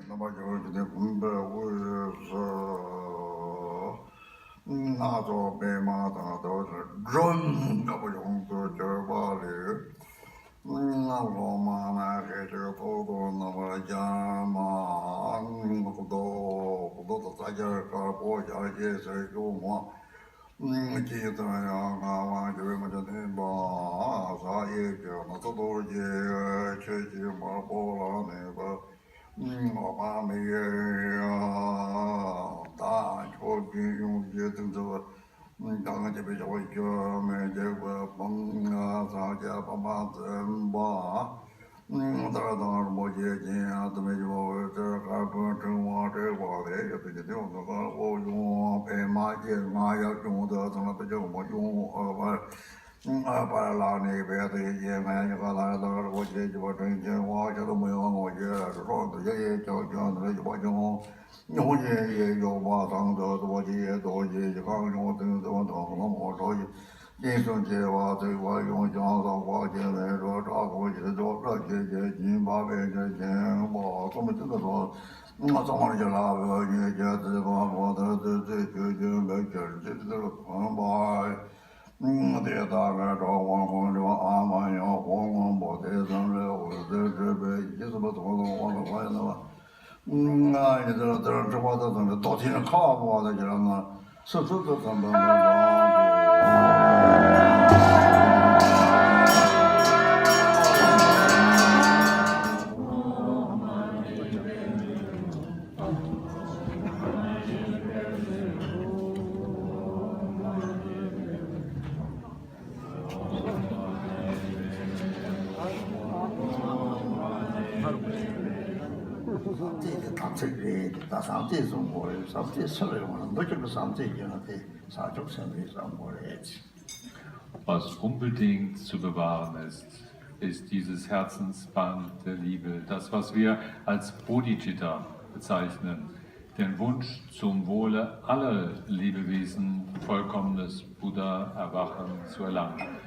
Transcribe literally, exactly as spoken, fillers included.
རྣམ་པ་འགྱུར་བ་ཇི་སྙེད་ཀུན་པའི་དབུས་སུ། སྣ་ཚོགས་པདྨ་དང་ཟླ་བ་སྒྲོན་དཀར་པོ་ཡོངས་སུ་གྱུར་པ་ལས། སློབ་མ་མ་སྐད་ཅིག་ཏོག་ཏོ་རྣམ་པར་བརྒྱན་པ། མདོག་མདོག་ཏུ་རྩྭ་སྐྱ་དཀར་པོ་ཞལ་གྱི་སེར་ཕྱོགས་མ། སྐྱིད་དང་ཡང་ངང་བ་འགྱུར་མེད་ཀྱི་སྙན་པ། ས་ཡི་གེ་སྣ་ཚོགས་རྡོ་རྗེ་ཆོས་ཀྱི་དམར་པོ་ལ་གནས་པ། འོད་དཔག་མེད་ཀྱི་དྭངས་ཕྱོགས་ཀུན་ཡོངས་ཀྱི་སྟེང་དུ། གང་བྱེད་པའི་ཕྱོགས་ཀྱི་མི་འཇིགས་པ་སངས་རྒྱས་པདྨ་འཛིན་པ། ལྟར་དང་རིན་པོ་ཆེ་ཅན་ཨ་ཏི་མི་ཞི་བ་འོད་ཟེར་དཀར་པོའི་ཕྲེང་བ་བསྒྲེགས་པ་ལས། ཡབ་ཏུ་ཇི་ལྟའི་འོད་དཀར་པོ་ཡོངས་པདྨ་སྐྱེས་ལྔ་ཡབ་ཡུམ་དུ་ཚང་ལ་ཕུལ་ཕྱིར་མ་ཡུམ་འོད་དཀར། ཨ་པ་ལ་ནི་བེ་ཏི་ཡེ་ང་ཡ་ཉི་ག་ལ་ལ་ར་གོ་ཆེ་ཅི་བ་དྲིན་ཆེན་བ་ཤ་དུ་མུ་ཡ་ངོ་ཤེས་ར་རོ་དུ་ཡ་ཡེ་ཅོ་ཅོ་ནུ་ཡུ་བ་ཅོ་ཉོ་ཡེ་ཡེ་ཡོ་བ་དང་དུ་དུ་བ་ཅི་ཡེ་དོ་ཅི་ཡི་གང་ཉོ་དུ་དུ་དོ་ཁོ་མོ་དོ་ཡི་ཅི་སུ་ཅེ་བ་ཚུ་བ་ཡོང་ཅང་ལ་བ་ཅེ་མེ་རོ་དྲ་གོ་ཅི་དོ་ལ་ཅེ་ཅེ་ཅི་བ་བེ་ཅེ་ཅེ་བ་ཚོ་མི་ཅི་དུ་དོ། ང་ཚང་མར་རྒྱ་ལ་བོད་ཉིད་ཀྱི་བརྩེ་བ་བོ་དང་བརྩེ་བརྩེ་ཆོས་ཀྱི་འབད་ཕྱིར་བརྩེ་བརྩེ་ལ་ཕན་པ། དེ་དག་གི་གྲོགས་པོ་ཁོང་ཁྲོ་ཨ་མ་ཡང་ཁོང་ངོ་བོ་དེ་ཙམ་ལས་འོད་ཟེར་འཕྲོས་པའི་ཡིད་སུ་མ་ཐོགས་ལ་དབང་ལ་བ་ཡིན་ལ། ང་ཡི་དེ་ལ་དེར་འཁྲུལ་པ་དང་ལྡན་པའི་རྡོ་ཐིག་ཁ་བ་དང་ཁྱེད་རང་ན། སོ་སོ་སོ་ཚང་མ་མི་མང་བསམ་ཚད་དེ་དམ་ཚིག་རེད། ད་བསམ་ཚད་བཟུང་དགོས་རེད། བསམ་ཚད་སུ་རེད་འོང་ན་འདུ་བྱེད་པའི་བསམ་ཚད་ཡིན་ན་དེ། ས་ཕྱོགས་སེམས་རེ་བཟང་པོ་རེད། Was unbedingt zu bewahren ist, ist dieses Herzensband der Liebe, das, was wir als Bodhicitta bezeichnen, den Wunsch, zum Wohle aller Lebewesen vollkommenes Buddha-Erwachen zu erlangen.